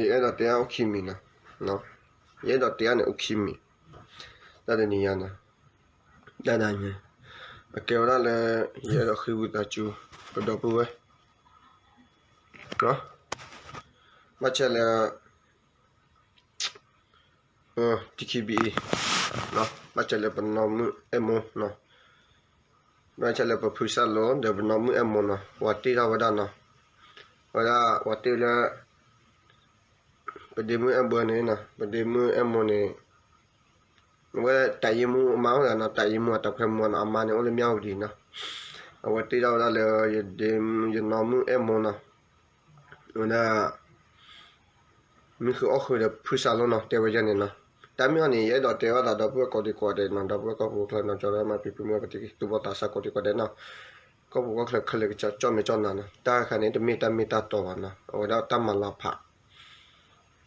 ယအဲၣ်ဒိးတဲအအိၣ်ခံမံၤနီၤ, ယအဲၣ်ဒိးတဲအန့ၣ်အိၣ်ခံမံၤ, တၢ်တနံၤညါန့ၣ်, တၢ်တနံၤညါ, အကဲဝဲဒၣ်လၢ ယအဲၣ်ဒိးဃ့ဝံသးစူၤ ပဒီပုၢ်ဝဲၢ်, ဘၣ်ဆၣ်လၢ DKBA, ဘၣ်ဆၣ်လၢပနီၢ်မုၣ်အဲၣ်မိၢ်နီၤ, ဘၣ်ဆၣ်လၢပဖုစၢ်လိဒီးပနီၢ်မုၣ်အဲၣ်မိၢ်နီၤ, ပှၤတ့ထီၣ်ဝဲဒၣ်နီၤ, ဝဲဒၣ်ပှၤတ့လၢ ပဒ့မုၣ်အဲၣ်ဘၢန့ၣ်နီၤ, ပဒ့မုၣ်အဲၣ်မိၢ်န့ၣ်, အဝဲတၢ်ယံမူအမါအိၣ်နီၤ, တၢ်ယံမူအတၢ်ခွဲမူနီၤ, အမါန့ၣ်အိၣ်လၢမၠၣ်ဝတံၤနီၤ, အဝဲတ့ထီၣ်ဝဲဒၣ်လၢ ယနီၢ်မုၣ်အဲၣ်မိၢ်နီၤ, ဝဲဒၣ် မံဃုာ်အီၣ်ဃုာ်ဒီးဖုစၢ်လိနီၤ, တဲဝဲယဲန့ၣ်နီၤ, တၢ်မ့ၢ်ဟီန့ၣ် ယအဲၣ်ဒိးတဲဘၣ်သးဒီပုၢ်ဝဲၢ်ကိးဒံကိးဒဲးနီၤ, ဒီပုၢ်ဝဲၢ်ကီၢ်ပူၤကီၢ်ချၢနီၤ, ကၠီၤရမၤပံၤဖုမ့ၢ်ပတံၤသူၣ်ဘီၣ်သးစၢ်ကိးဒံကိးဒဲးနီၤ, ကီၢ်ပူၤကီၢ်ချၢခဲလၢာ်ကကၠီၣ်မဲာ်ကၠီၣ်နါနီၤ, တၢ်ခါန့ၣ် တမ့ၢ်တၢ်မ့ၢ်တၢ်တီဘၣ်နီၤ, အဝဲဒၣ်တၢ်မၤလီၤဖး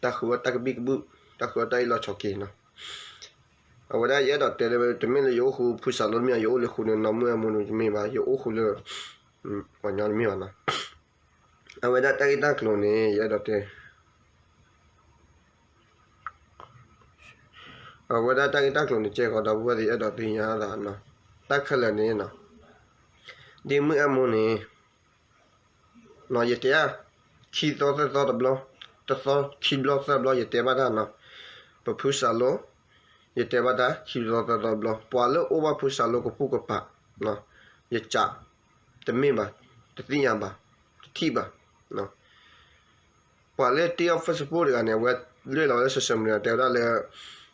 တၢ်ဃုအီၣ်တၢ်ကဘံၣ်ကဘုၣ်, တၢ်ဃုအီၣ်တၢ်အ့ၣ်လိာ်ဆိးက့နီၤ, အဝဲဒၣ်ယအဲၣ်ဒိးတဲလၢ တမ့ၢ်လၢယအိၣ်ဃုာ်ဖုစၢ်လိတမ့ၢ်ဘၣ်, ယအိၣ်လၢဃုာ်ဒီးနီၢ်မုၣ်အဲၣ်မိၢ်န့ၣ်တမ့ၢ်ဘၣ်, ယအိၣ်ဃုာ်လၢ ပှၤညီတမ့ၢ်ဘၣ်နီၤ, အဝဲဒၣ်တၢ်ဂ့ၢ်တၢ်ကျိၤန့ၣ် ယအဲၣ်ဒိးတဲ အဝဲဒၣ်တၢ်ဂ့ၢ်တၢ်ကျိၤန့ၣ် ကဲကီးဒီပုၢ်ဝဲၢ်သ့ၣ်အဲၣ်ဒိးသ့ၣ်ညါသးနီၤ, တၢ်ခဲလၢာ်န့ၣ်နီၤ, ဒ့မုၣ်အဲၣ်မိၢ်န့ၣ် ယတဲ ခံသီသၢသီတဘျီ, တသီခံဘျီသၢဘျီ ယတဲဘၣ်တၢ်နီၤ, ပဖုစၢ်လိ ယတဲဘၣ်တၢ်ခံသီသၢသီတဘျီ, ပှၤလၢအိၣ်ဘၣ်ဖုစၢ်လိကပိာ်ကပၤ ယစး တမ့ၢ်ဘၣ်, တသ့ၣ်ညါဘၣ်, တထံၣ်ဘၣ်, ပှၤလၢတ့အီၣ် Facebook တဂၤန့ၣ် အဝဲလွဲၢ်လီၤဝဲလၢ social media တဲဝဲဒၣ်လၢ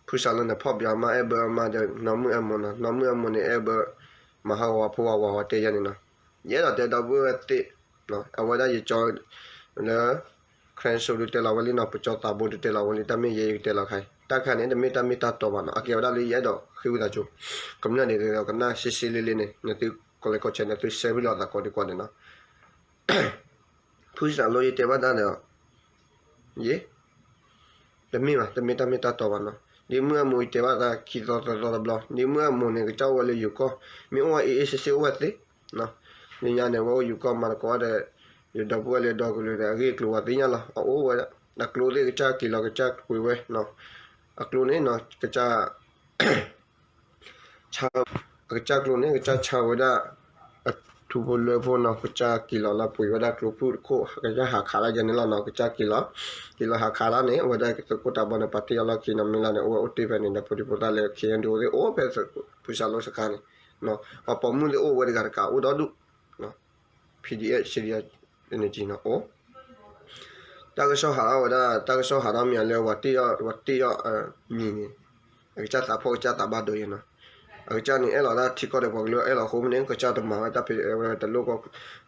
ဖုစၢ်လိန့ၣ်ဖီၣ်ပၠးမါအဲၣ်ဘၢအမါဒီး နီၢ်မုၣ်အဲၣ်မိၢ်နီၤ, နီၢ်မုၣ်အဲၣ်မိၢ်န့ၣ် အဲၣ်ဘၢ မၤဟးဂီၤဝဲဖိဝဲဝၤဝဲတဲယဲန့ၣ်နီၤ, ယအဲၣ်ဒိးတဲဒီပုၢ်ဝဲၢ်သ့ၣ်, အဝဲဒၣ်ယကၠီ လၢ Crenshaw ဒုးတဲလီၤဝဲလံနီၤ, ပကၠီသးဘိဒုးတဲလီၤဝဲလံ, တၢ်မ့ၢ်ယဲယကတဲလီၤခါအံၤ, တၢ်ခါန့ၣ် တမ့ၢ်တၢ်မ့ၢ်တၢ်တီဘၣ်နီၤ, အကဲဝဲဒၣ်လၢယအဲၣ်ဒိးဃ့ဝံသးစူၤ, ကမျၢၢ်န့ၣ်ဒီးကနၣ်ရှဲရှဲလ့လ့န့ၣ် နသုကိးလဲၤကိးဆဲး နသုဆဲးဖဲလီၤသးကိးဒံကိးဒဲးနီၤ, ဖုစၢ်လိယတဲဘၣ်တၢ်ဒီး ယ တမ့ၢ်ဘၣ်, တမ့ၢ်တၢ်မ့ၢ်တၢ်တီဘၣ်နီၤ, ဒ့မုၣ်အဲၣ်မိၢ်ယတဲဘၣ်တၢ်ခံသီသၢသီတဘျီ, ဒ့မုၣ်အဲၣ်မိၢ်န့ၣ် ကစၢ်အိၣ်ဝဲလၢယိၤကီၢ်, မ့ၢ်အိၣ်ဝဲအ့ၣ်အ့ၣ်စ့စ့အိၣ်ဝဲသ့, လၢညါန့ၣ် အဝဲအိၣ်ယိၤကီၢ်မၤသကိးဒီး ယဒီပုၢ်ဝဲၢ်လၢဒီကလုာ်ဒီး အဂ့ၢ်အကျိၤဝဲသ့ၣ်ညါလီၤ, အအိၣ်ဝဲဒၣ်, အကျိၤသ့ၣ်ကစၢ်က့ၤလီၤ ကစၢ်ကွံာ်ဝဲ, အကျိၤန့ၣ်နီၤ ကစၢ် ဆါ, အကစၢ်ကျိၤန့ၣ် ကစၢ်ဆါဝဲဒၣ် အထူဖိလွဲဖိနီၤ, ကစၢ်က့ၤလီၤလၢပှ့ၤဝဲဒၣ်ကျိဖုၣ်တခိၣ်, ကစၢ်ဟးခးတၢ်ယဲန့ၣ်လီၤနီၤ, ကစၢ်က့ၤလီၤ, က့ၤလီၤဟးခးတၢ်န့ၣ် အဝဲဒၣ်သုးခိၣ်တၢ်ဘီန့ၣ် ပာ်တ့ၢ်အီၤလီၢ်ခံနီၤ, မ့ၢ်လၢန့ၣ် အိၣ်ဝဲအိၣ်တ့ၢ်ဖဲန့ၣ်ဒီး ဖိဒံဖိသၣ်လၢ ခ့ၣ်အဲၣ်ဒူၣ် အိၣ်သ့ၣ်အိၣ်ဖဲဖုစၢ်လိစခါန့ၣ်, ပှၤပိာ်မုၣ်သ့ၣ်အိၣ်ဝဲတဂၤတကးအိၣ်ဒီဒူၣ် ဖံဒံအဲၣ် စံဒံအဲၣ် န့ၣ်က့နီၤ အိၣ် တၢ်ကစီၣ်ဟးထီၣ်ဝဲဒၣ်, တၢ်ကစီၣ်ဟးထီၣ်မ့ၢ်လၢ ပှၤတ့အီၣ် ပှၤတ့အီၣ်မံၤန့ၣ်, အကစၢ်သးဖှီၣ်ကစၢ်သးဘၣ်ဒိယဲနီၤ, အကစၢ်န့ၣ် အဲၣ်လီၤတၢ်ထံကီၢ်ဒီးပှၤကလုာ်အဲၣ်လီၤအဃိန့ၣ် ကစၢ်တမၤဝဲတၢ်ဖဲဝဲတလိၣ်ကီၢ်,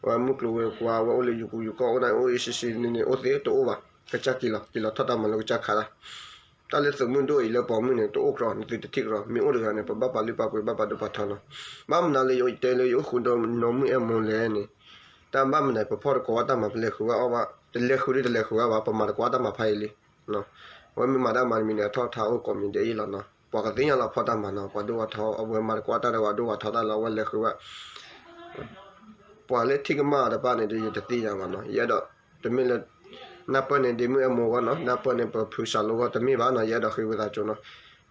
ဝဲမုၢ်ကျိၤဝဲၤကွာ် ဝဲအိၣ်လၢယိၤပူၤယိၤကီၢ် အိၣ်ဒၣ်အိၣ်အ့ၣ်စ့စ့န့ၣ်န့ၣ် အိၣ်သ့တအိၣ်ဘၣ်, ကစၢ်က့ၤလီၤ က့ၤလီၤထီၣ်တၢ်မၤလိကစၢ်ခးတၢ် တၢ်လၢသုးမုၢ်ဒိၣ်အံၤလၢပိာ်မုၣ်န့ၣ် တအိၣ်ကြီ နသုတထံၣ်ကြီ, မ့ၢ်အိၣ်တဂၤန့ၣ် ပဘၣ်ပာ်လုၢ်ပာ်ပှ့ၤ ဘၣ်ပာ်ဒိၣ်ပာ်ထီနီၤ, ဘၣ်မနုၤလၢယတဲလၢယအိၣ်ဃုာ်ဒီးနီၢ်မုၣ်အဲၣ်မိၢ်လဲၣ်န့ၣ်, တၢ်ဘၣ်မနုၤ ပဖီၣ်တကိးဘၣ်တၢ်မၤ ပလဲၤဃုာ်ဘၣ်အီၣ်ဘၣ်, တလဲၤဃုာ်ဒီးတလဲၤဃုာ်ဘၣ်ဘၣ်, ပမၤတကိးတၢ်မၤဖးယံာ်လံ, အဝဲမ့ၢ်မၤတၢ်မၤတမံၤန့ၣ် အထီၣ်ထါအိၣ်ကိးမံၤဒဲးအံၤလီၤနီၤ, ပှၤကသ့ၣ်ညါလီၤဖီၣ်တၢ်မၤနီၤ, ပှၤဒိၣ်ဝဲထီ အဝဲမၤတကိးတၢ်ဒီးပှၤဒိၣ်ဝဲထီတၢ်လီၤ အဝဲလဲၤဃုာ်ဘၣ် ပှၤလၢထံၣ်ကမၣ်အီၤတဖၣ်န့ၣ်ဒီး ယတသ့ၣ်ညါဘၣ်နီၤ, ယအဲၣ်ဒိး တမ့ၢ်လၢ နၢ်ပၢၢ်န့ၣ် ဒ့မုၣ်အဲၣ်မိၢ်ဂီၢ်နီၤ, နၢ်ပၢၢ်န့ၣ် ပဖုစၢ်လိဂီၢ် တမ့ၢ်ဘၣ်နီၤ, ယအဲၣ်ဒိးဃ့ဝံသးစူၤနီၤ,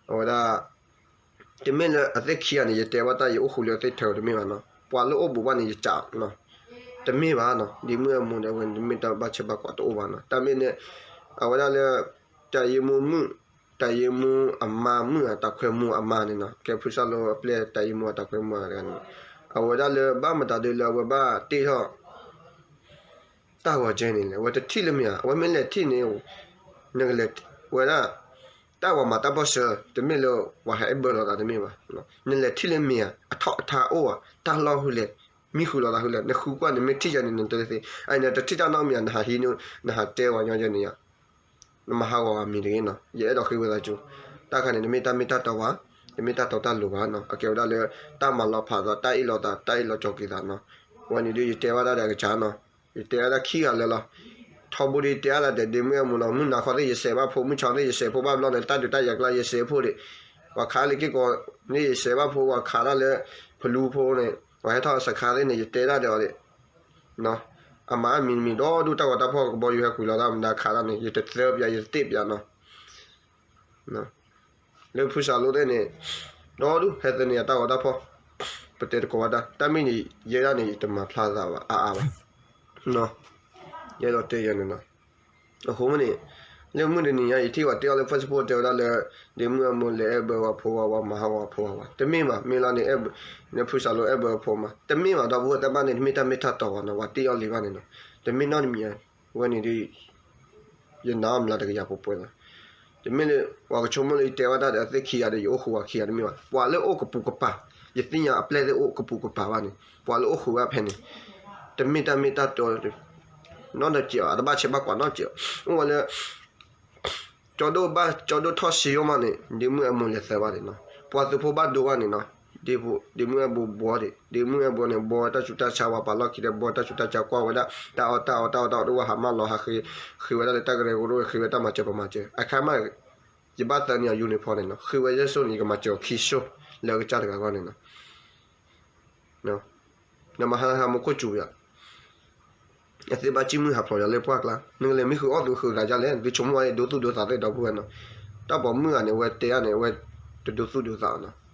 အဝဲဒၣ် တမ့ၢ်လၢအသ့ၣ်ခံဂၤန့ၣ် ယတဲဘၣ်တၢ် ယအိၣ်ဃုာ်လၢအသ့ၣ်ထၢတမ့ၢ်ဘၣ်နီၤ, ပှၤလၢအိၣ်ဘူးဘၣ်န့ၣ် ယစးနီၤ, တမ့ၢ်ဘၣ်နီၤ, ဒ့မုၣ်အဲၣ်မိၢ်ဒီး အဝဲတမ့ၢ်တၢ်ဘၣ်ဆၢဘၣ်ကွၢ်တအိၣ်ဘၣ်နီၤ, တၢ်မ့ၢ်န့ၣ် အဝဲဒၣ်လၢ တၢ်ယ့မူမုၣ် တၢ်ယ့မူအမါမုၣ် အတၢ်ခွဲမူအမါန့ၣ်နီၤ, ကဲဖုစၢ်လိအပျဲၢ် တၢ်ယ့မူအတၢ်ခွဲမူတဂၤန့ၣ်, အဝဲဒၣ်လၢဘၣ်မတၤဒုးလၢ အဝဲဘၣ်တ့ထီၣ် တၢ်ဂီၤကဲန့ၣ်လဲၣ်, အဝဲတထံၣ်လၢမ့ၢ်ဧါ, အဝဲမ့ၢ်လဲၤထံၣ်န့ၣ် နကလဲၤဝဲဒၣ် တၢ်ဝၤမၤတၢ်ပၢၢ်ဆၢ တမ့ၢ်လၢ ပှၤဟဲအဲၣ်ဘၢလိာ်သးတမ့ၢ်ဘၣ်, နလဲၤထံၣ်လၢမ့ၢ်ဧါ, အထီၣ်အထါအိၣ်ဧါ, တၢ်လီၢ်ဃုလဲၣ်, မံဃုာ်လိာ်သးဃုလဲၣ်, နဃုကွၢ်န့ၣ် မ့ၢ်ထံၣ်ယဲန့ၣ် နတသ့, အန့ၣ် တထံၣ်တၢ်နီတမံၤဧါ, နဟးဟံးန့ၢ် နဟးတဲဝဲညီယဲန့ၣ်ဧါ နမၤဟးဂီၤအမံၤတဂ့ၤနီၤ, ယအဲၣ်ဒိးဃ့ဝံသးစူၤ, တၢ်ခါန့ၣ် တမ့ၢ်တၢ်မ့ၢ်တၢ်တီဘၣ်, တမ့ၢ်တၢ်တီတၢ်လိၤဘၣ်နီၤ, အကဲဝဲဒၣ်လၢ တၢ်မၤလီၤဖးသး တၢ်အ့ၣ်လိာ်သး တၢ်အ့ၣ်လိာ်ကၠီၤက့ၤသးနီၤ, အဝဲန့ၣ်ဒုး ယတဲဘၣ်တၢ်ဒီးအကစၢ်နီၤ, ယတဲဘၣ်တၢ်ခံဂၤလၢာ်လီၤ, ထီဘိဒုး ယတဲဘၣ်တၢ်ဒီး ဒ့မုၣ်အဲၣ်မိၢ်လီၤ, မုၢ်နၤခီသ့ၣ် ယစဲးဘၣ်ဖိ မုၢ်ဆါသ့ၣ် ယစဲးဖိဘၣ်ဘျီန့ၣ် တၢ်ဒုးတၢ်ယၤကျါ ယစဲးဖိဒံး, ပှၤခးလၢက့ၤကိးန့ၣ် ယစဲးဘၣ်ဖိ ပှၤခးတၢ်လၢ ဖလူဖိန့ၣ် ပှၤဟဲထီၣ်စခါသ့ၣ်န့ၣ် ယတဲတၢ်ဒီးအီၤဒံး နီၤ, အမၤအမံၤတမံၤ ဒီဒူၣ်တၢ်ဂီၤတၢ်ဖီၣ်ကဘီယူၤဟဲကွံာ်လီၤတၢ်မတၤခးတၢ်န့ၣ် ယတသၢပျး ယတတ့ၣ်ပျးနီၤ. လၢဖုစၢ်လိသ့ၣ်န့ၣ် ဒီဒူၣ်ဟဲသန့ၤအတၢ်ဂီၤတၢ်ဖီၣ်, ပတဲတကိးဝဲဒၣ် တၢ်မ့ၢ်န့ၣ် ယဲဒၣ်န့ၣ် ယတမၤဖျါသးဘၣ်အါအါဘၣ်. ယအဲၣ်ဒိးတဲယဲန့ၣ်နီၤ. အဃိမ့ၢ်န့ၣ် လၢမုၢ်တနံၤညါအံၤ ထံၣ်ဝဲတ့အီၤလၢ Facebook တဲဝဲဒၣ်လၢ ဒ့မုၢ်အဲၣ်မိၢ်လဲၤအဲၣ်ဘၢဝဲဖိဝဲ ဝဲမၤဟးဂီၤဖိဝဲဝဲ တမ့ၢ်ဘၣ်. မ့ၢ်လီၤန့ၣ် ဖုစၢ်လိအဲၣ်ဘၢဖိမး တမ့ၢ်ဘၣ်. ဒီပုၢ်ဝဲၢ်တၢ်ဘၣ်န့ၣ် တမ့ၢ်တၢ်မ့ၢ်တၢ်တီဘၣ်နီၤ. ပှၤတ့အီၤလံဘၣ်န့ၣ်နီၤ. တမ့ၢ်နီတမံၤ ဝဲန့ၣ်ဒီး ယနာ်အီၤမျးတကယၤပှဲၤပှဲၤလီၤ. တမ့ၢ်လၢ ပှၤကဆိကမိၣ်လၢယတဲဝဲဒၣ်ဒီး အသ့ၣ်ခံဂၤဒီး ယအိၣ်ဃုာ်ဝဲခံဂၤတမ့ၢ်ဘၣ်. ပှၤလၢအိၣ်ကပူၤကပၤ, ယသ့ၣ်ညါအပျဲၢ်သ့ၣ်အိၣ်ကပူၤကပၤဘၣ်န့ၣ် ပှၤလၢအိၣ်ဃုာ်ဝဲဖဲန့ၣ် တမ့ၢ်တၢ်မ့ၢ်တၢ်တီ နီတစဲးဘၣ်, အတဘၣ်ဆဲးဘၣ်ကွၢ်နီတစဲးဘၣ်. အိၣ်ဝဲလၢ ကၠီဒိၣ်ဘၣ် ကၠီဒိၣ်ထီၣ်ဆံယိၣ်မးန့ၣ် ဒ့မုၢ်အဲၣ်မိၢ်လဲၤသၢဘၣ်န့ၣ်နီၤ. ပှၤသုးဖိဘၣ်ဒိဘၣ်န့ၣ်နီၤ. ဒ့မုၢ်အဲၣ်မိၢ်ဘှီဒံး, ဒ့မုၢ်အဲၣ်မိၢ်န့ၣ် ဘှီဝဲတၢ်ဆူးတၢ်ဆါ ဝဲပာ်လီၢ်ခံဒီး ဘှီတၢ်ဆူးတၢ်ဆါကွၢ်ဝဲဒၣ် တၢ်အီၣ်တၢ်အီတၢ်အီၣ်တၢ်အီ တအိၣ်ဝဲဟးမၢ်လီၤဟးဃ့, ဃ့ဝဲဒၣ်လၢတၢ်ကရၢကရိ ဃ့ဝဲတၢ်မၤစၢၤပမၤစၢၤ အခါမး ယဘၣ်သၢနံၣ်အီၤ uniform န့ၣ်နီၤ. ဃ့ဝဲယဲၢ်စိန့ၣ် ယကမၤစၢၤအီၤခံစိ လၢအကစၢ်တဂၤအဂီၢ်န့ၣ်နီၤ. နမၤဟါဟါမူခိၣ်စူၤယၤ အသ့ၣ်ဘၣ်စံၣ်မုၢ်ဟးဖျိးယၤလၢပှၢ်ကျါ, နကလဲၤမ့ၢ်ဃုအီၣ်သူဃုာ်သးဒ်လဲၣ်, နသုဆိကမိၣ်ဝဲဒိသူၣ်ဒိသးသ့ၣ်ဒီပုၢ်ဝဲၢ်နီၤ. တၢ်ပိာ်မုၣ်ဂၤန့ၣ် အဝဲတဲအီၤန့ၣ် အဝဲတဒိသူၣ်ဒိသးနီၤ.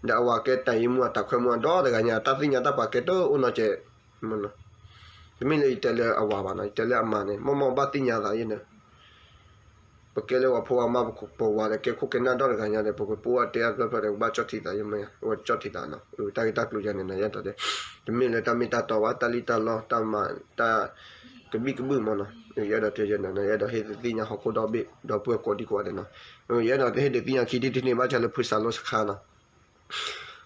ဒီးအဝၤကဲတၢ်အံၤမူအတၢ်ခွဲမူအဒီတဂၤညါ တၢ်သ့ၣ်ညါတၢ်ပာ်ကဲတအိၣ်နီတစဲး တမ့ၢ်လၢယတဲလၢအဝၤဘၣ်နီၤ, ယတဲလၢအမါန့ၣ် မ့ၢ်မ့ၢ်ဘၣ်သ့ၣ်ညါသးယဲန့ၣ် ပကဲလၢပှၤဖိပှၤမါ ပဝၤဒီးကဲခိၣ်ကဲနၢ်ဒီတဂၤညါဒီး ပကပိာ်အတဲအါဖျၢၣ်ဖျၢၣ်ဒီး ကဘၣ်ကၠီၣ်ထံသးယဲမ့ၢ် အဝဲကၠီၣ်ထံသးနီၤ. တၢ်ဂ့ၢ်တၢ်ကျိၤယဲန့ၣ်နီၤ ယအဲၣ်ဒိးတဲ တမ့ၢ်လၢတၢ်မ့ၢ်တၢ်တီဘၣ်, တၢ်လံၣ်တၢ်လီတၢ်မၤ တၢ်ကဘံၣ်ကဘုၣ်မးနီၤ. ယအဲၣ်ဒိးတဲယဲန့ၣ်နီၤ ယအဲၣ်ဒိးဟ့ၣ်သုသ့ၣ်ညါဟီၣ်ခိၣ်ဒီဘ့ၣ် ဒီပုၢ်ဝဲၢ်ကိးဒံကိးဂၤဒဲးနီၤ. ယအဲၣ်ဒိးဟ့ၣ်ဒုးသ့ၣ်ညါခံထံၣ်တထံၣ်န့ၣ် ဘၣ်ဆၣ်လၢဖုစၢ်လိစခါနီၤ.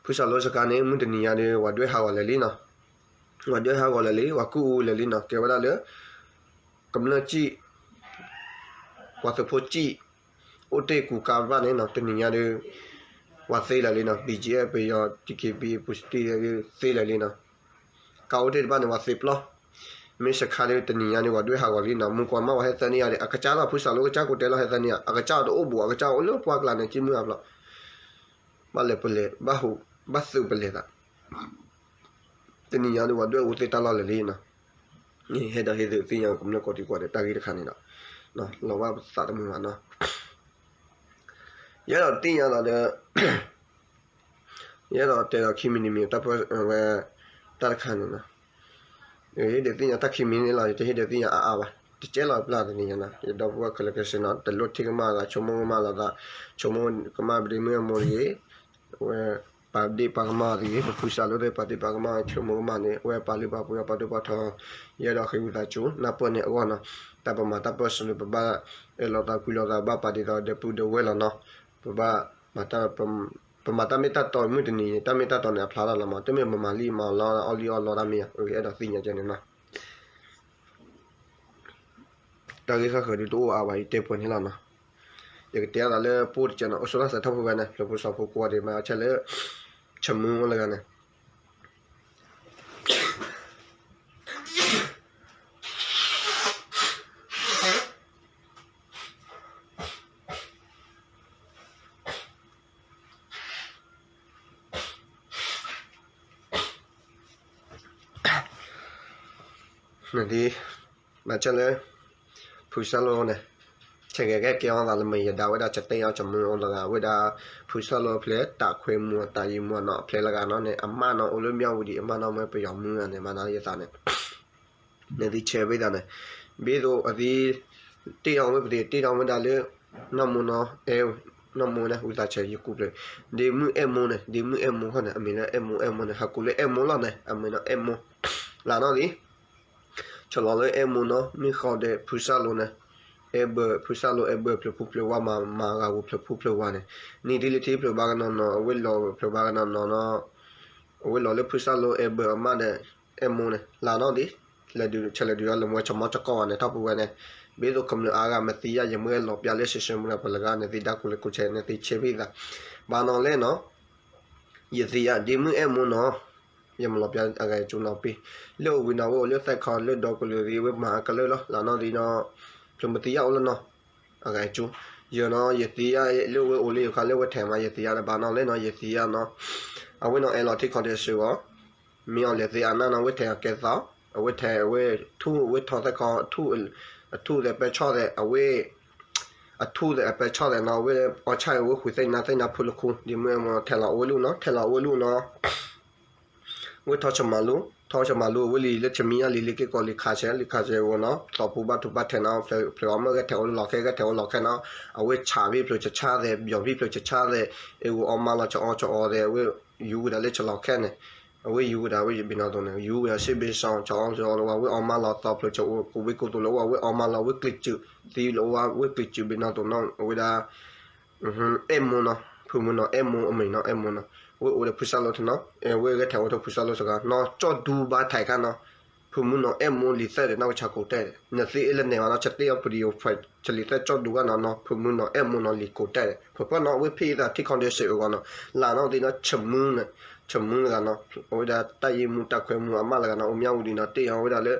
ဖုစၢ်လိစခါန့ၣ် မုၢ်တနံၤညါဒီး ပှၤဒွဲၣ်ဟးဂီၤလၢာ်လံနီၤ. ပှၤဒွဲၣ်ဟးဂီၤလၢာ်လံ, ပှၤကူၣ်အူလၢာ်လံနီၤ. ကဲဝဲဒၣ်လၢ ကမျၢၢ်စံၣ်, ပှၤသုးဖိစံၣ်, အိၣ်တ့ၢ်ကူကါဘၣ်န့ၣ်နီၤ. တနံၤညါဒီး ပှၤသ့လၢာ်လံနီၤ, BGF ပယီၤ DKBA ပူၤစတံ သ့လၢာ်လံနီၤ. ကါအိၣ်တ့ၢ်တဘၣ်န့ၣ် ပှၤသ့ပျီ. မ့ၢ်စခါဒီး တနံၤညါဒီး ပှၤဒွဲၣ်ဟးဂီၤလံနီၤ. မုၢ်ကွၢ်မး ပှၤဟဲသၢနံၣ်ယါဒီး အကစၢ်လီၤ ဖုစၢ်လိကစၢ် ကိးတဲလီၤဟဲသၢနံၣ်ယါ, အကစၢ်အီၤတအိၣ်ဘူး, အကစၢ်အိၣ်လၢပှၢ်ကျါန့ၣ် စံၣ်မုၢ်ဟးဖျိး ဘၣ်လဲၤပလဲၤ ဘၣ်ဟူး ဘၣ်သုးပလဲၤသး. တနံၤညါဒီး ပှၤဒွဲၣ်အူသ့တၢ်လီၢ်လၢာ်လံနီၤ. ဟဲဒိးဟ့ၣ်သုသ့ၣ်ညါကမျၢၢ်ကိးဒံကိးဂၤဒဲး တၢ်ဂ့ၢ်တခါန့ၣ်ဒီး လီၤဘၣ်ပသးတမုာ်ဘၣ်နီၤ. ယအဲၣ်ဒိးသ့ၣ်ညါလီၤဒီး ယအဲၣ်ဒိးတဲဒီးခံမံၤတမံၤ တၢ်ပၢၢ်ဝဲ တၢ်တခါန့ၣ်နီၤ. ယဟ့ၣ်ဒုးသ့ၣ်ညါတၢ်ခံမံၤန့ၣ်လီၤ, ယတဟ့ၣ်ဒုးသ့ၣ်ညါအါအါဘၣ်. တကဲလီၤပျၢ်တနံၤညါနီၤ, ယဒီပုၢ်ဝဲၢ်ခဲလၢာ်ခဲဆ့နီၤ, တလိၣ်ထံၣ်ကမၣ်သး ဆိကမိၣ်ကမၣ်လီၤသး, ဆိကမိၣ်ကမၣ်ပဒ့မုၢ်အမိၢ်တဂ့ၤ, အဝဲပာ်ဒ့ၣ်ပာ်ကမၣ်အီၤတဂ့ၤ, ပဖုစၢ်လိသ့ၣ်ပာ်ဒ့ၣ်ပာ်ကမၣ် ဆိကမိၣ်ကမၣ်န့ၣ် အဝဲပာ်လုၢ်ပာ်ပှ့ၤအီၤပာ်ဒိၣ်ပာ်ထီ, ယအဲၣ်ဒိးဃ့ဝံသးစူၤ နၢ်ပၢၢ်န့ၢ်အဂီၢ်နီၤ, တၢ်ပမၤတၢ်ပၢၢ်ဆၢန့ၣ် ပဘၣ်အဲၣ်လီၤသးကွံလီၤသး ဘၣ်ပာ်ဒ်သိးဒီပုၢ်ဒီဝဲၢ်လီၤနီၤ, ပဘၣ် ပမၤတၢ်မ့ၢ်တၢ်တီမုၢ်တနံၤ တၢ်မ့ၢ်တၢ်တီန့ၣ် အဖျါထီၣ်လီၤမး, တမ့ၢ်ပမၤလံမၤအီၣ်လီအီၣ်လံအီၣ်လီတၢ်မ့ၢ်ဧါ, အဲၣ်ဒိးသ့ၣ်ညါကဲန့ၣ်နီၤ. တၢ်ဂ့ၢ်ဃၣ်ဃၢၤဒုးတအိၣ်အါဘၣ် ယတဲပှဲၤန့ၣ်လီၤနီၤ. ယကတဲအသးလၢပိၢ်တကဲနီၤ, အိၣ်ဆိလၢသးထီၣ်ဖိဝဲန့ၣ် ဖျိးဖိစီၤဖိကိးဂၤဒဲး မ့ၢ်အဆၢလၢ ဆၢမုၢ်အိၣ်လၢဂၤန့ၣ် နဒ် ဘၣ်ဆၣ်လၢ ဖုစၢ်လိန့ၣ် ဆဲးဂဲၤကဲကဲအီၣ်သးလၢမ့ၢ်ယဒၣ်ဝဲဒၣ် ကတဲအီၤကမုၢ်အိၣ်လၢဂၤ ဝဲဒၣ် ဖုစၢ်လိအဖျဲၣ် တၢ်ခွဲမူအတၢ်ယံာ်မူအနီၤ အဖျဲၣ်လၢဂၤနီၤန့ၣ် အမါနီၤအိၣ်လၢမၠၣ်ဝတံၤ အမါနီၤမ့ၢ်ပယီၤမုၢ်ဂၤန့ၣ် မၤနၤယသးန့ၣ် နသုဆဲးဘၣ်သးန့ၣ် ဘၣ်သိးအသု တ့ထီၣ်ဝဲပသ့ၣ် တ့ထီၣ်ဝဲဒၣ်လၢ နီၢ်မိၢ်နီၤ အဲၣ် နီၢ်မိၢ်န့ၣ် ဝံသးစူၤယကူၣ်ဖျဲး ဒ့မုၢ်အဲၣ်မိၢ်န့ၣ် ဒ့မုၢ်အဲၣ်မိၢ်ဃီန့ၣ် အမံၤလၢအဲၣ်မိၢ်အဲၣ်မိၢ်န့ၣ် ဟးကူၣ်လၢအဲၣ်မိၢ်လီၤန့ၣ် အမံၤလၢအဲၣ်မိၢ် လၢနီၢ်လံ ဆီၣ်လီၤလၢအဲၣ်မိၢ်နီၤ မ့ၢ်ဃီဒီးဖုစၢ်လိန့ၣ် အဲၣ်ဘၢ ဖုစၢ်လိအဲၣ်ဘၢဖျၢၣ်ဖူဖျၢၣ်ဝါမၤ မၤဂၤဂူာ်ဖျၢၣ်ဖူဖျၢၣ်ဝါန့ၣ် နံၣ်ထံၣ်လၢထံၣ်ဖျၢၣ်ဘၣ်ကနီၤနီၤ အဝဲလီၤဖျၢၣ်ဘၣ်ကနီၤနီၤနီၤ အဝဲလီၤလၢဖုစၢ်လိအဲၣ်ဘၢအမါဒီး အဲၣ်မိၢ်န့ၣ် လၢနီၢ်လံ လဲၤဒုးဆဲးလဲၤဒုးလၢမွဲဆိကမိၣ်သကိးဝဲန့ၣ် ထီၣ်ပူၤဝဲန့ၣ် ဘၣ်သိးကမျၢၢ်အါဂၤမ့ၢ်သ့ယါ ယမ့ၢ်အဲၣ်လီၤပျၢ်လၢ social media ပှၤလၢဂၤန့ၣ် သုဒၣ်ကူလၢကူဆဲးန့ၣ် သုဆဲးဘၣ်သး ဘၣ်နီၤလဲၣ်နီၤ ယသ့ယါ ဒ့မုၢ်အဲၣ်မိၢ်နီၤ ယမၤလီၤပျၢ်အဂၤအကျိၤနီၤပ့ၤ လၢအိၣ်ဝံၤနီၤ ဝဲအိၣ်လၢသဲခီလၢဒီကလုာ်သ့ၣ် ဝဲမၤအကလုာ်လီၤ လၢနီၢ်လံနီၤ ဖျိမ့ၢ်သ့ယါအိၣ်လၢနီၤ အဂၤအကျိၤ ယနီၤ ယသ့ယါလၢဝဲအိၣ်လၢယခါလၢဝဲထဲးမး ယသ့ယါလၢဘၣ်နီၤလဲၣ်နီၤ ယသ့ယါနီၤ အဝဲနီၤအဲၣ်လီၤထံခီတစၢၤအီၤ မ့ၢ်အီၤလဲၤသ့အနၢ်နီၤ ဝဲထဲးအီၤကဲသီ အဝဲထဲးအဝဲ ထူၣ်အဝဲထီၣ်သဲခီ ထူၣ် အထူၣ်သဲးပဲဆီၣ်သဲး အဝဲ အထူၣ်သဲးအပဲဆီၣ်သဲးနီၤ အဝဲအီၣ်ဆၣ်အဝဲဃုာ်သ့ၣ်နါသ့ၣ်နါဖုလၢခူ ဒ်မ့ၢ်မ့ၢ်ထဲးလီၤအဝဲလူၢ်နီၤ ထဲးလီၤအဝဲလူၢ်နီၤ ဝဲထီၣ်ဆၢမၤလိ ထီၣ်ဆၢမၤလိဝဲလံ လၢဆၢမံညါလံ လံက့ၤကီးလံခးဆဲး လံခးဆဲးအဂီၢ်နီၤ သီၣ်ဖိဘၣ်ထူးဘၣ်ထဲးနီၤ ဖျၢၣ်အီၤမ့ၢ်ဂဲၤထဲးအီၤလၢလီၤခဲ ဂဲၤထဲးအီၤလီၤခဲနီၤ အဝဲဆးဖံဖျၢၣ်ဆဆါသဲး ဘျီၣ်ဖံဖျၢၣ်ဆဆါသဲး အဂီၢ်အီမါလီၤ ဆအီဆအီသဲး အဝဲယူၤဝဲဒၣ်လၢဆလီၤခဲန့ၣ် အဝဲယူၤဝဲဒၣ်ဝဲဘ့ၣ်နီၣ်သိးန့ၣ် ယူၤဝဲဒၣ်စ့ဘ့ၣ်စီ ဆအီဆအီလၢဝဲ အဝဲအီမါလီၤ သီၣ်ဖျၢၣ်ဆအိၣ် ကူးဘ့ၣ်ကူးသိးလၢဝဲ အဝဲအီမါလီၤ ဝဲကျံးစုး သံလၢဝဲ ဝဲကျံးစုးဘ့ၣ်နီၣ်သိးနီၤ အဝဲဒၣ် အဲၣ်မူနီၤ ဖုမူနီၤ အဲၣ်မူ အမံၤနီၤ အဲၣ်မူနီၤ ဝဲအိၣ်ဒီးဖုစၢ်လိထနီၤ ဝဲဂဲၤထဲးအိၣ်ထီၣ်ဖုစၢ်လိစဂၤ နီၢ်ကၠီၣ်ဒူဘါထဲးခါနီၤ ဖုမူနီၤ အဲၣ်မူလံာ်သၢဒီးနီၢ်ကဆါကိးတဲာ် နသ့အ့လၢနဲၣ်ဘၣ်နီၤ ဆတဲအီၤပဒံး ဆလံာ်သၢကၠီၣ်ဒူဂၤနီၤနီၤ ဖုမူနီၤ အဲၣ်မူနီၤ လံာ်ကိးတဲာ်ဒီး ဖုဖၢၣ်နီၤ ဝဲဖံအသးထံ condition အဂီၢ်နီၤ လၢ်နီၣ်သ့ၣ်နီၤ ဆၢမူနီၤ ဆၢမူတဂၤနီၤ အဝဲဒၣ်တၢ်ယ့ၢ်မူတၢ်ခွဲမူအမးလၢဂၤနီၤ အိၣ်မၠၣ်ဝံၤဒံးနီၤ တ့ၢ်အီၤဝဲဒၣ်လၢ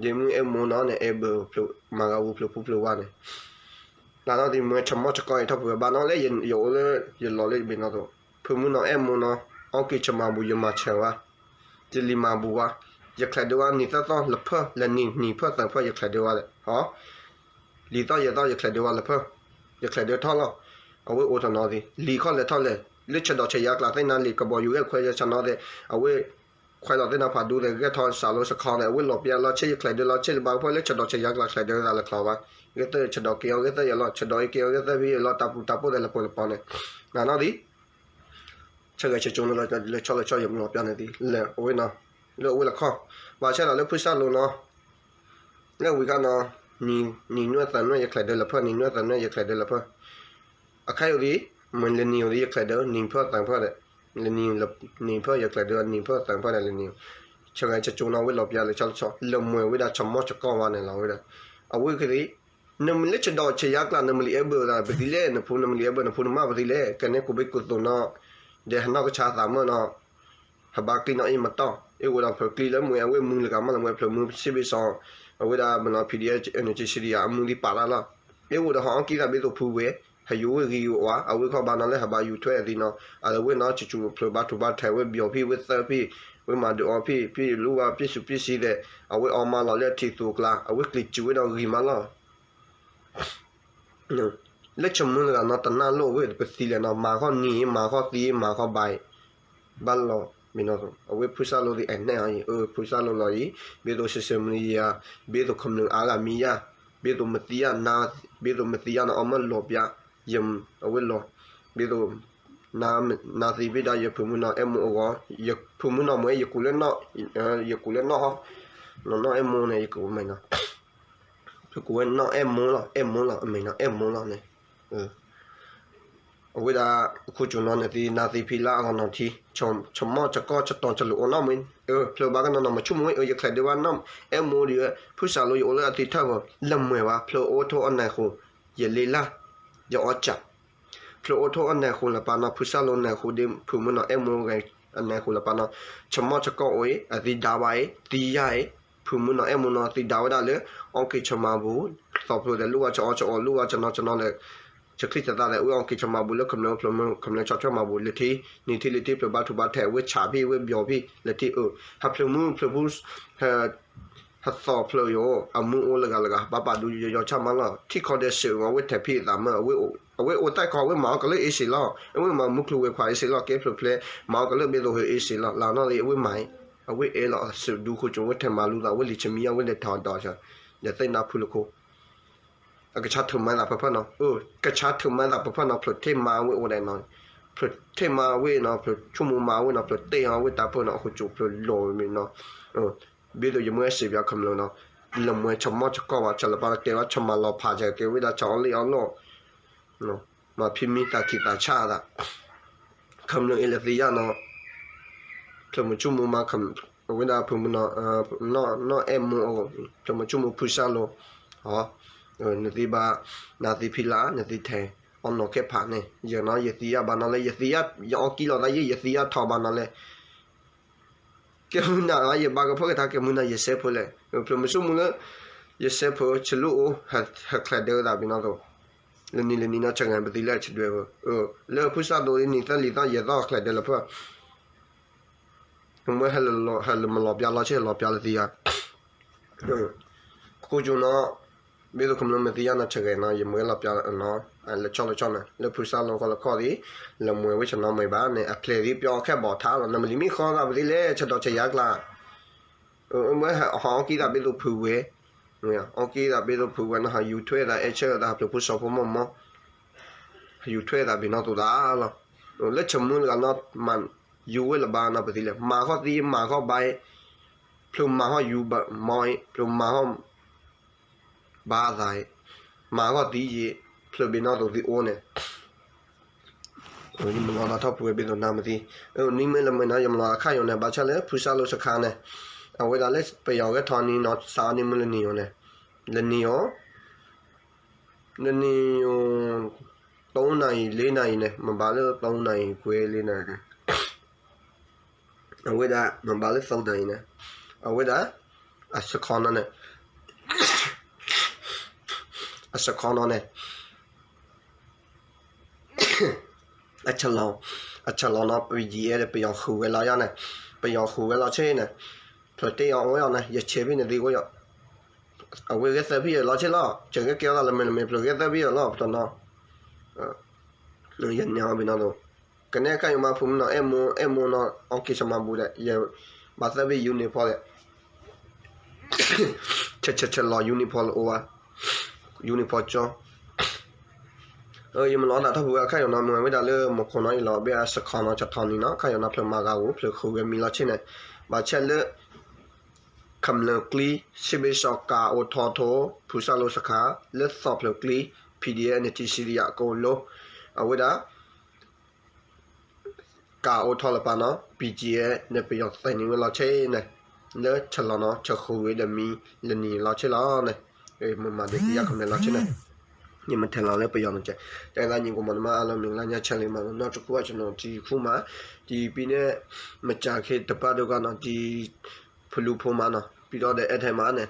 ယ့ၢ်မူအဲၣ်မူနီၤန့ၣ် အဲၣ်ဘၢၣ် မၤဂၤဝူဖျၢၣ်ဖူဖျၢၣ်ဝါန့ၣ် လၢ်နီၣ်သ့ၣ်မ့ၢ်ဆၢမီၣ်ဆၢကီၢ်အံၤထီၣ်ပှဲၤဘၣ်နီၤလၢယအိၣ်လၢယလီၤလၢယဘ့ၣ်နီၣ်သိး ဖုမူနီၤအဲၣ်မူနီၤ အီက့ၤဆၢမၤဘူၣ်ယမၤဆၢဝါ ယလံၤမၤဘူၣ်ဝါ ယချဲးဒၢဝါနံၤသၢသီလၢဖၢၣ် လၢနံၤနံၤဖၢၣ်သၢဖၢၣ် ယချဲးဒၢဝါဒီး လံၤသီယဲၢ်သီ ယချဲးဒၢဝါလၢဖၢၣ် ယချဲးဒၢထီၣ်လီၤ အဝဲအိၣ်ထီၣ်နီၤသ့ၣ် လံၤခီၣ်လဲၤထီၣ်လဲၤ လၢဆဒိးဆယါကျးသ့ၣ်နါလံၤ ကဘီယူၤဂဲၤခွဲးယဆၢနီၤသ့ၣ် အဝဲ ခွဲးလီၤသ့ၣ်နါဖးဒူသ့ၣ် ဂဲၤထီၣ်စးလိစခီသ့ၣ် အဝဲလီၤပျါလီၤဆ့ ယချဲးဒၢလီၤဆ့လၢဘၣ်ဖၢၣ်လၢဆဒိးဆယါကျးချဲးဒၢသးလၢချီဘၣ် ဂဲၤသၢဆဒိးက့ၤအီၤ ဂဲၤသၢယဲၢ်လီၤ ဆဒိးအံၤက့ၤအီၤ ဂဲၤသၢဖဲယဲၢ်လီၤ တၢ်ပူၤတၢ်ပိၢ်သ့ၣ်လၢပှဲၤလၢပီန့ၣ် နီၤနီၤသ့ၣ် ဆၢဂဲၤဆၢကၠိလၢဆီလၢဆီယမၤလီၤပျါန့ၣ်သ့ၣ် လၢအဝဲနီၤ လၢအဝဲလၢခီ ဘၣ်ဆၣ်ဒီးလၢဖုစၢ်လိနီၤ လၢဝံၤခါနီၤ နံၤနွဲၣ်သၢနွဲၣ် ယချဲးဒၢလၢဖၢၣ် နံၤနွဲၣ်သၢနွဲၣ် ယချဲးဒၢလၢဖၢၣ် အခါအံၤသ့ၣ် မ့ၢ်လၢနံၤအံၤသ့ၣ် ယချဲးဒၢနံၤဖၢၣ်သၢဖၢၣ်ဒီး လၢနံၤ နံၤဖၢၣ် ယချဲးဒၢနံၤဖၢၣ်သၢဖၢၣ်ဒီးလၢနံၤ ဆၢဂဲၤဆၢကၠိနီၤ ဝဲလီၤပျါလၢဆီလၢဆီ လၢမွဲၤဝဲဒၣ်ဆၢမီၣ်ဆၢကီၢ်ဝါန့ၣ်လီၤဝဲဒၣ် အဝဲသ့ၣ် နမ့ၢ်လၢဆဒိးဆယါကျး နမ့ၢ်လံအဲၣ်ဘၢၣ်သး ပသံလဲၣ် နဖိနမ့ၢ်လံအဲၣ်ဘၢၣ် နဖိနမါပသံလဲၣ် ကဲန့ၣ်ကူးဘ့ၣ်ကူးသိးနီၤ ဒီးဟးနီၢ်ကဆါသးမၢနီၤ ဟးဘါကျံနီၤအ့ၣ်မတီၢ် အ့ၣ်အိၣ်ဒီးဖျၢၣ်ကျံလၢမွဲၤ အဝဲမူလၢကမၣ်လၢမွဲၤဖျၢၣ်မူစ့ဘ့ၣ်စီ အဝဲဒၣ်မနီၤ ဖံးဒံး အနုးက့စံဒံးယၤ အမူသံပာ်တၢ်လီၤ အ့ၣ်အိၣ်ဒီးဟးအီကံသးဘ့ၣ်သိးဖုဝဲ ဟးယူၤဝဲဂ့ၤဂ့ၤဝါ အဝဲခီဘၣ်နီၤလၢဟးဘါယူၤထွဲအသံနီၤ အဝဲနီၤ ဆူၣ်ဆူၣ်ဖျၢၣ်ဘါထူးဘါထဲးဝဲဘျီၣ်ဖံဝဲသၢဖံ ဝဲမၤဒုးအီဖံ ဖံလူၢ်ဝါပ့ၣ်စူးပ့ၣ်စံသဲး အဝဲအီမါလီၤလၢအထံးသူကျါ အဝဲကျံးစူးဝဲဒီးဂ့ၤမးလီၤ လၢဆၢမုၢ်လၢဂၤနီၤ တနၢ်လိၣ်ဝဲပသံလဲၣ်နီၤ မၤဃီနံၤ မၤဃီသံ မၤဃီဘါအံၤ ဘၣ်လီၤ မ့ၢ်နီၤ အဝဲဖုစၢ်လိသ့ၣ်အဲၣ်နဲၣ်အီၤအံၤ အၢ ဖုစၢ်လိလီၤအံၤ ဘ့ၣ်သိးစဲးစဲးမုၢ်ယၤ ဘ့ၣ်သိးခမျၢၢ်အါဂၤမံယၤ ဘ့ၣ်သိးမသံယၤ ဘ့ၣ်သိးမသံယၤနီၤ အီမၢလီၤပျါ ယ အဝဲလီၤ ဘ့ၣ်သိး နါသံဖံဒီးယဖုမုၢ်နီၤအဲၣ်မူအဂီၢ် ယဖုမုၢ်နီၤမ့ၢ် ယကူးလၢနီၣ် ယကူးလၢနီၣ်ဟီ နီၣ်နီၣ်အဲၣ်မူန့ၣ် ယကူးမ့ၢ်နီၤ ဖုကူးဝဲနီၣ်အဲၣ်မူလီၤ အဲၣ်မူလီၤ အမ့ၢ်နီၤအဲၣ်မူလီၤန့ၣ် အဝဲဒၣ် ခိၣ်ကၠူၤနီၤန့ၣ်သံ နါသံဖံလၢအဂီၢ်နီၣ်ထံ ဆမီၣ်ဆကီၢ်ဆတီၤဆလိာ်အိၣ်နီၣ်မ့ၢ် ဖျၢၣ်ဘၣ်ကနီၤနီၤ မ့ၢ်ဆိကမိၣ်ဝဲ အၢ ယချဲးဒၢဘၣ်နီၣ် အဲၣ်မူဒံးဝဲ ဖုစၢ်လိယအိၣ်လၢအသံထၢၣ်ပူၤ လၢမွဲၤဘၣ် ဖျၢၣ်အိၣ်ထိၣ်အနၢ်ဃိ ယလ့လၢ် ယအီၣ်ကၢ် ဖျၢၣ်အိၣ်ထိၣ်အနၢ်ဃိလၢပၢ်နီၤ ဖုစၢ်လိနၢ်ဃိဒ် ဖုမုၢ်နီၤအဲၣ်မူဂဲၤ အနၢ်ဃိလၢပၢ်နီၤ ဆမီၣ်ဆကီၢ်အိၣ်အံၤ အသံဒါဘၣ်အံၤ သံယါအံၤ ဖုမုၢ်နီၤအဲၣ်မူနီၤ သံဒါဝဲဒၣ်လၢ အီက့ၤဆၢမၤဘူၣ် သီၣ်ဖျိသဲး လူၢ်ဝါဆအီဆအီ လူၢ်ဝါဆနီၤဆနီၤဒီး ဆချံသးသးဒီး အဝဲအီက့ၤဆၢမၤဘူၣ်လၢခမျၢၢ် ခမျၢၢ် ခမျၢၢ်ဆီၣ်ထွဲမၤဘူၣ် လၢထံ နံၤထံလံၤထံ ဖျၢၣ်ဘါထူးဘါထဲး အဝဲဆးဖံ အဝဲဘျီၣ်ဖံ လၢထံအၢ ဟးဖျၢၣ်မူ ဖျၢၣ်ဖူ ဟးသီၣ်ဖျၢၣ်ယိာ် အမူအိၣ်လၢဂၤလၢဂၤ ဘၣ်ပာ်ဒူယီၤယီၤဆၣ်မးလီၤ ထံၣ်ခီဒဲးစၢးအဝဲထဲးဖံအသးမၢ အဝဲအိၣ်တၢ်ခီ အဝဲမၤအီၤကလၢအ့စ့လီၤ အဝဲမၤမူချုးဝဲခွါအ့စ့လီၤ ကဲဖျၢၣ်ဖျဲ မၤအီၤကလၢဘ့ၣ်သိးဟၢအ့စ့လီၤ လၢနီၣ်သ့ၣ် အဝဲမၤအံၤ အဝဲအဲၣ်လီၤအစုဒူခိၣ်ကၠူၤ အဝဲထဲးမၤလူသး အဝဲလံာ်ဆမံယါ အဝဲလဲၤထီၣ်ဒီး ဒီးသ့ၣ်နါဖုလၢခိ အကဆါထုးမၤသးပဖၢၣ်နီၤ အၢ ကဆါထုးမၤသးပဖၢၣ်နီၤ ဖျၢၣ်ထဲမၤဝဲအိၣ်ဒီးနီၤ ဖျၢၣ်ထဲမၤဝဲနီၤ ဖျၢၣ်ဆိကမိၣ်မၤဝဲနီၤ ဖျၢၣ်တဲအီၤဝဲတၢ်ပၢၢ်နီၤ အခိၣ်ကၠူၤဖျၢၣ်လီၤဝဲမ့ၢ်နီၤ ဘ့ၣ်သိးယမ့ၢ်အဲၣ်စ့ပၠးခမျၢၢ်နီၤ လၢမွဲဆမီၣ်ဆကီၢ်ဘၣ် ဆၢလၢပၢ်ကဲဝဲဆမၤလီၤဖး ဆၢကဲဝဲဒၣ်ဆၣ်အီၣ်လ့ၣ်အီၣ်လီၢ် မၤဖံမံသးခံးသးဆါသး ခမျၢၢ်အ့ၣ်လၢသ့ၣ်ယါနီၤ ဖျၢၣ်မုၢ်ဆိကမိၣ်မၤ အဝဲဒၣ်ဖုမုၢ်နီၤ နီၢ်အဲၣ်မူ ဖျၢၣ်မုၢ်ဆိကမိၣ်ဖုစၢ်လိ နသ့ဘၣ် နသ့ဖံလၢ နသ့ထဲး အီၣ်နီၢ်ခဲဖးန့ၣ် ယနီၤ ယသ့ယါဘၣ်နီၤလၢ ယသ့ယါ ယအီၣ်ကံၣ်လီၤသးယဲ ယသ့ယါထီၣ်ဘၣ်နီၤလဲၣ် ကဲမုၢ်နၤ ယဘၣ်ကဖၢကထါ ကဲမုၢ်နၤ ယစဲးဖိလဲၣ် ဖျၢၣ်မုၢ်ဆိကမိၣ်လၢ ယစဲးဖိ ဆလူၢ်အိၣ် ဟဲချဲးဒၢသးဘၣ်နီၤသိး လၢနံၤလၢနံၤနီၤ ဆၢဂၤပသံလၢအဆဒွဲၣ်ဖိ လၢဖုစၢ်လိနံၤသၢလံၤသီယဲၢ်သီချဲးဒၢလၢဖၢၣ် မ့ၢ်ဟဲလၢမၤလီၤပျါလီၤဆ့ လီၤပျါလၢသံယါ ခိၣ်ကၠူနီၤ, ဘၣ်သိးခမျၢၢ်မ့ၢ်သံယါနီၤ ဆဲးဂဲၤနီၤ ယမ့ၢ်လီၤပျါနီၤ, လၢဆီလၢဆီန့ၣ် လၢဖုစၢ်လိခီလၢခီၣ်သံ, လၢမွဲၤဝ့ၢ်ဆနီမ့ၢ်ဘၣ်န့ၣ် အဖျဲးသံပျီခဲဘီၣ်ထါလီၤ နမ့ၢ်လံမ့ၢ်ဃီသးပသံလဲၣ် ဆဲးဒီးဆဲးယါကျါ မ့ၢ်ဟးအီကံသးဘၣ်သိးဖုဝဲ, အီကံသးဘၣ်သိးဖုဝဲနီၤ ဟးယူၤထွဲသး အဲၣ်ဆၢသး ဟးဖျၢၣ်ဖိစီၤဖိမီၢ်မီၢ်, ဟးယူၤထွဲသးဘၣ်နီၢ်သိးသးလီၤ, လၢဆၢမုၢ်လၢ်နီၤ မၤယူၤဝဲလၢၤဘၣ်နီၤပသံလဲၣ် မၤဃီၣ်သံမၤဃီၣ်ဘါအံၤ, ဖျၢၣ်မၤဃီၣ်ယူၤမီၢ်အံၤ ဖျၢၣ်မၤဃီၣ် ဘါသးအံၤ, မၤဃီၣ်သံယံၤ, ဖျၢၣ်ဘၣ်နီၢ်သိးသံအိၣ်န့ၣ် ယမၤလီၤသးထီၣ်ဖုဝဲဘၣ်သိးနၤမ့ၢ်သံ, နံၤမ့ၢ်လၢမ့ၢ်နီၤ ယမၤလီၤသးခါယိၤန့ၣ် ဘၣ်ဆၣ်လၢဖုစၢ်လိစခါန့ၣ်, အဝဲဒၣ်လၢပယီၤဂဲၤထီၣ်နံၤနီၤ စးအီၤနံၤမ့ၢ်လၢနံၤယိၤန့ၣ်, လၢနံၤယိၤ, လၢနံၤယိၤ, သုံးနာရီ လေးနာရီန့ၣ် မ့ၢ်ဘၣ်လၢ သုံးနာရီခွဲ လေးနာရီန့ၣ် အဝဲဒၣ် မ့ၢ်ဘၣ်လၢ သုံးနာရီန့ၣ်, အဝဲဒၣ် အစခီနီၤန့ၣ်, အစခီနီၤန့ၣ် အဆလီၤ, အဆလီၤနီၤ ပယီၤဒီး ပယီၤဃုာ်ဝဲလီၤယါန့ၣ်, ပယီၤဃုာ်ဝဲလီၤဆ့န့ၣ်, ဖျၢၣ်တ့ၢ်အီၤအိၣ်ယါန့ၣ် ယဆဲးဖဲန့ၣ်သ့ၣ်အိၣ်ယါ, အဝဲဂဲၤသၢဖဲယလီၤဆ့လီၤ စၢၤဂဲၤကဲအီၤသးလၢမဲာ်လၢမဲာ် ဖျၢၣ်ဂဲၤသၢဖဲယလီၤ ပတနီၤ ယန့ၢ်အီၤဘၣ်နီၢ်သိး, ကနဲခါယိၤမၤဖုမုၢ်နီၤ အဲၣ်မိၢ် အဲၣ်မိၢ်နီၤ အီက့ၤဆမၤဘူးဒီး ယဘၣ်သၢဖဲ uniform ဒီး ဆဲးဆဲးဆဲးလီၤ uniform လၢအိၣ်ဝဲ, uniform ကၠီ ယမၤလီၤသးထီၣ်ဖုဝဲအခါယိၤနီၤ မ့ၢ်ဝဲဒၣ်လၢမူခိၣ်နီၤအံၤလီၤ ဘၣ်အစခီနီၤ ဆထီနံၤနီၤ ခါယိၤနီၤ ဖျၢၣ်မၤဂၤဧိၤ ဖျၢၣ်ဃုာ်ဝဲမံလီၤဆ့န့ၣ်, ဘၣ်ဆၣ်လၢ ခမျၢၣ်ကျိ စ့ဘ့ၣ်စီၤကၤအိၣ်ထီၣ်ထိ ဖုစၢ်လိစခါ လၢသီဖျၢၣ်ကျိ PDF န့ၣ် တံၢ်စံတယၤကိးလိ အဝဲဒၣ် ကၤအိၣ်ထီၣ်လၢပၢ်နီၤ BGF န့ၣ် ပယီၤသ့ၣ်န့ၢ်ဝဲလီၤဆ့န့ၣ်, လၢဆလီၤနီၤ ဆဃုာ်ဝဲဒီးမံလၢနံၤလီၤဆ့လီၤန့ၣ်, မ့ၢ်မၤဒ်သ့ၣ်ညါခမျၢၢ်လီၤဆ့န့ၣ်, ယမ့ၢ်ထဲလီၤလၢပယီၤန့ၣ်ကဲ, တၢ်အဲၣ်သးညီကိးမီၤဒမါအလီၢ်မ့ၢ်လၢညါဆဲးလံမးနီၤ နီၢ်တခူၣ်ဘၣ်ဆနီၤ တံၤခူၣ်မး, တံၤပံၤန့ၣ် မစၢ်ခ့တပၢ်ဒိၣ်ကီနီၤ တံၤ ဖလူဖိမးနီၤ ပံၤဒီးဒီးအဲၣ်ထဲမးန့ၣ်,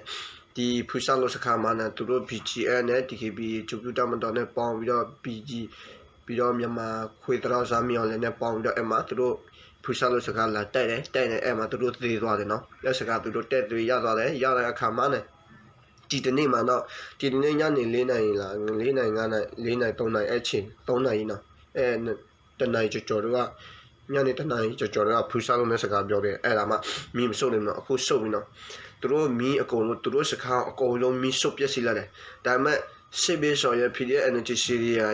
တံၤဖုစၢ်လိစခါမးန့ၣ် သုးရိၣ် BGF န့ၣ် DKBA ကၠိပျုၢ်တၢ်မၤဒီးန့ၣ် ပီဝံၤဒီး BG ပံၤဒီး မြန်မာခွေးသရၣ်စၢ်မံအီၤလဲၣ်န့ၣ် ပီဝံၤဒီးအဲၣ်မး သုးရိၣ် ဖုစၢ်လိစခါလၢတဲာ်န့ၣ် တဲာ်န့ၣ် အဲၣ်မး သုးရိၣ်သ့သွါဒၣ်နီၤ လၢစခါသုးရိၣ်တဲာ်သ့ယါသွါဒၣ် ယါဒၣ်အခါမးန့ၣ်, တံၤတန့ၢ်မးနီၤ, တံၤတန့ၢ်ညါန့ၣ် လေးနာရီလီၤ, လေးနာရီ ငါးနာရီ, လေးနာရီ သုံးနာရီ အဲၣ်ဆ့ သုံးနာရီနီၤ, အဲၣ် တနၤအံၤကၠီၤကၠီၤတဂၤ, ညါန့ၣ်တနၤအံၤကၠီၤကၠီၤတဂၤ ဖုစၢ်လိန့ၣ်စကၤဘျီဒီး အဲၣ်ဒၣ်မး မံမစိၣ်န့ၣ်နီၤ အခိၣ်စိၣ်မံနီၤ, သုးရိၣ်မံအကိာ်လိ သုးရိၣ်စခါအကိာ်လိမံစိၣ်ပျဲစံလၢ်ဒဲး, တၢ်မ့ၢ် စစ်ဘက်ဆိုင်ရာ PDF NCA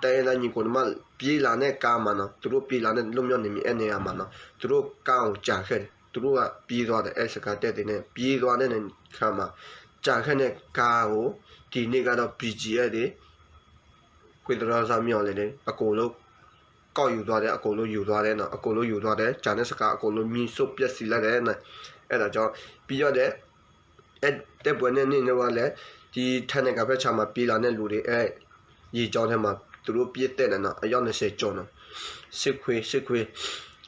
တၢ်အဲၣ်သးညီကိးမီၤဒမါ ပြေးလာနဲ့ကားမးနီၤ, သုးရိၣ်ပြေးလာန့ၣ် လွတ်မြောက်နေမည် အဲၣ်န့ၣ်ဧါမးနီၤ, သုးရိၣ်ကါအိၣ်ကၢ်ခဲန့ၣ် သုးရိၣ်ကပံသွါဒီး အဲၣ်စကၤတဲသ့န့ၣ် ပံသွါန့ၣ်န့ၣ် ခါမး ကၢ်ခဲန့ၣ် ကါအိၣ် တံၤန့ၢ်ကဒီး BGF ဒၣ် ခွေးသရၣ်စၢ်မံအီၤလဲၣ်န့ၣ် အကိာ်လိ ကီၢ်ယူၤသွါဒဲး အကိာ်လိယူၤသွါဒဲးနီၤ, အကိာ်လိယူၤသွါဒဲး ကၢ်န့ၣ်စကၤ အကိာ်လိမံစိၣ်ပျဲစံလၢ်ဒဲးန့ၣ်, အဲၣ်ဒိးကၠီ ပံယီၤဒဲး တဲပှဲၤန့ၣ်န့ၣ်န့ၣ်ဝဲလဲၣ်, တံၤထဲန့ၣ်ကဖဲဆါမး ပံလၢ်န့ၣ်လူၤဒံး အဲၣ် ယံာ်ကၠီထဲမး သုးရိၣ်ပျဲတဲာ်န့ၣ်နီၤ အယီၢ်နစဲးကၠီၤနီၤ, စစ်ခွေး စစ်ခွေး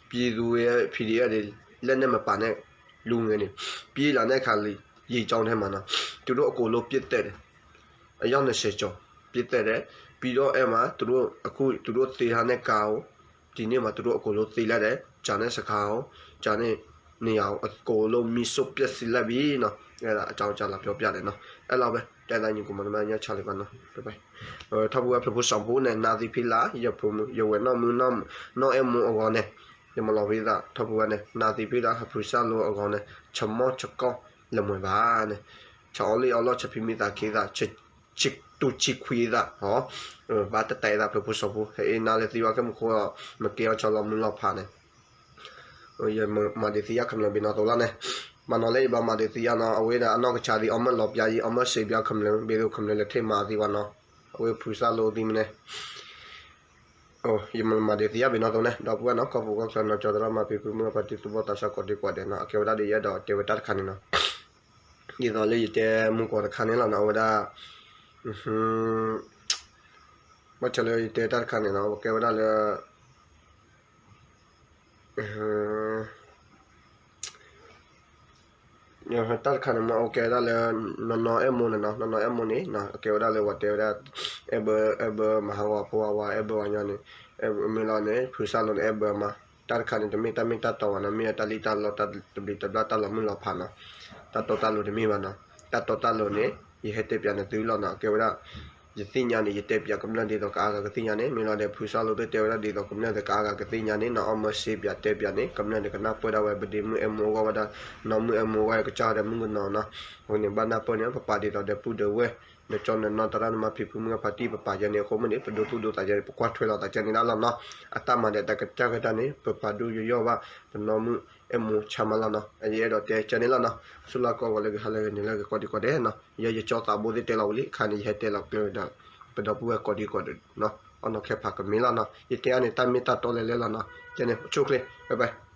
ပြည်သူ့ PDF ဒၣ် လက်နက်မပါနဲ့ လူငယ်တွေ ပြေးလာတဲ့အခါ ရေကြောင်းထဲမှာနော် သူတို့အကုန်လုံးပစ်သတ်တယ် အယောက်နှစ်ဆယ်ကျော် ပစ်သတ်တယ် ပြီးတော့ အဲမှာ သူတို့ အခု သူတို့သေထားတဲ့ကားကို ဒီနေ့မှာ သူတို့အကုန်လုံးသေလိုက်တယ် ကျန်တဲ့စခန်းကို ကျန်တဲ့နေရာကို အကုန်လုံးမီးရှို့ပျက်စီးလိုက်ပြီနော် အဲဒါအကြောင်းကြားလာပြောပြတယ်နော် အဲလောက်ပဲ တိုင်းရင်းသားညီကိုမောင်နှမများ ချားလီပါနော် ဘိုင်ဘိုင် ထီၣ်ပဝဲဖျၢၣ်ဖိစီၤဖိန့ၣ် နါသံဖံလၢ် ယဖိမုၣ် ယဝဲၢ်နီၢ်မုၣ် နီၢ်အဲၣ်မိၢ်အဂီၢ်န့ၣ် ယမၤလီၤဖဲသး ထီၣ်ပဝဲန့ၣ် နါသံဖံလၢ် ဟးဖုစၢ်လိအဂီၢ်န့ၣ် ဆမီၣ်ဆကီၢ်လၢမွဲဘၣ်န့ၣ် ဆအီလံအီလီၢ် ဆဖံမံသးခံသး ဆတူၢ်ဆံခွံသး ဘၣ်တတဲသးဖျၢၣ်ဖိစီၤဖိ ဟဲအ့ၣ်နါလၢသံဝဲကဲမူခိၣ် မ့ၢ်ကဲအီၤဆီလီၤမုၢ်လီၤဖးန့ၣ် ယမၤဒုးသ့ၣ်ညါခမျၢၣ်ဘၣ်နီၢ်သိးလီၤန့ၣ် မၤနီၢ်လၢယဘၣ်မၤဒုးသ့ၣ်ညါနီၢ် အဝဲဒၣ်အနီၢ်ကစၢ်ဒ်အီၤမ့ၢ် လီၤပျါယံၤ အီၤမ့ၢ်စံးဘၣ်ခမျၢၣ် ဘၣ်သိးခမျၢၣ်လၢထံၣ်မၤသ့ဝဲနီၢ် အဝဲဖုစၢ်လိသ့ၣ်မနုၤန့ၣ် ယမၤဒုးသ့ၣ်ညါဘၣ်နီၢ်သိးန့ၣ် ဒီပုၢ်ဝဲၢ်နီၢ် ကီၢ်ပူၤကီၢ်ချၢနီၢ်ကၠီသရၣ်မၤပံၤ ဖုမုၢ်ပှၢ်တံၤသကိးသးစၢ်ကိးဒံကိးဒဲးနီၢ် အကဲဝဲဒၣ်ဒ်ယအဲၣ်ဒိးတဲဝဲတၢ်တခါန့ၣ်နီၢ် ဒ်သိးလၢယတဲမူကိးတခါန့ၣ်လီၤနီၢ် အဝဲဒၣ် ဘၣ်ဆၣ်လၢယတဲတၢ်တခါန့ၣ်နီၢ် အကဲဝဲဒၣ်လၢ တၢ်တခါန့ၣ်မ့ၢ်အကဲဝဲဒၣ်လၢ နီၢ်နီၢ်အဲၣ်မိၢ်န့ၣ်နီၢ် နီၢ်နီၢ်အဲၣ်မိၢ်န့ၣ် အကဲဝဲဒၣ်လၢဝဲတဲဝဲဒၣ် အဲၣ်ဘၢ အဲၣ်ဘၢမၤဟးဂီၤဖိအဝဲ အဲၣ်ဘၢဝဲညီန့ၣ် မ့ၢ်လီၤန့ၣ် ဖုစၢ်လိန့ၣ် အဲၣ်ဘၢမး တၢ်တခါန့ၣ် တမ့ၢ်တၢ်မ့ၢ်တၢ်တီဘၣ်နီၤ, မ့ၢ်တၢ်လံၣ်တၢ်လီ တၢ်တဘျံးတဘျၣ် တၢ်လီၤမုၢ်လီၤဖးနီၤ. တၢ်တီတၢ်လိၤတမ့ၢ်ဘၣ်နီၤ. တၢ်တီတၢ်လိၤန့ၣ် ယဟဲတဲပၠးနသုလီၤနီၤ. ကဲဝဲဒၣ် ယသ့ၣ်ညါန့ၣ် ယတဲပၠးကမျၢၢ်ဒ်သိးကအါဂၤကသ့ၣ်ညါန့ၣ်, မ့ၢ်လီၤဒီး ဖုစၢ်လိာ်သ့ၣ်တဲဝဲဒၣ်ဒ်သိးကမျၢၢ်သ့ၣ်ကအါဂၤကသ့ၣ်ညါန့ၣ်နီၤ, အီၣ်မၢစ့ပၠးတဲပၠးန့ၣ် ကမျၢၢ်န့ၣ်ကနၢ်ပၢၢ်ဒၣ်ဝဲ ပဒ့မုၣ်အဲၣ်မူအဂီၢ်ဝဲဒၣ်, နီၢ်မုၣ်အဲၣ်မူအဂီၢ်ကစၢ်ဒီးမုၣ်ကနီၤနီၤ. အဃိန့ၣ် ဘၣ်နၢ်ပၢၢ်န့ၣ် ပပာ်ဒ်သိးဒီပုၢ်ဒီဝဲၢ် နကၠီနနီၢ်သရၣ်နမါဖံဖုမုၢ်ဂၢ်ဖါတံၢ် ပပာ်ယဲန့ၣ်အဃိမ့ၢ်န့ၣ် ပဒိသူၣ်ဒိသးယဲန့ၣ် ပကွၢ်ထွဲလီၤသးကဲန့ၣ်ဒၣ်လီၤနီၤ. အတၢ်မၤဒီးတၢ်ကစၢ်ကတၢၢ်န့ၣ် ပပာ်ဒိၣ်ယိယိဘၣ် ပနီၢ်မုၣ်အဲၣ်မူဆါမးလီၤနီၤ. ယအဲၣ်ဒိးတဲကဲန့ၣ်လီၤနီၤ. ဆူလၢကီၢ်ဂီၤလၢဂ့ၤ ဟါလၢဂ့ၤ နၤလၢဂ့ၤ ကိးဒံကိးဒဲးနီၤ. ယဲယကၠီသးဘိသ့ၣ်တဲလီၤဝံၤလံ အခါန့ၣ် ယဟဲတဲလီၤကျဲဝဲဒၣ် ပဒီပုၢ်ဝဲၢ်ကိးဒံကိးဒဲးနီၤ, အီၣ်နီၤခဲဖးကမ့ၢ်လီၤနီၤ. ယတဲအါန့ၣ် တၢ်မ့ၢ်တၢ်တီလဲၤလဲၤလီၤနီၤ. ကဲန့ၣ် ဆိၣ်ချ့ bye bye.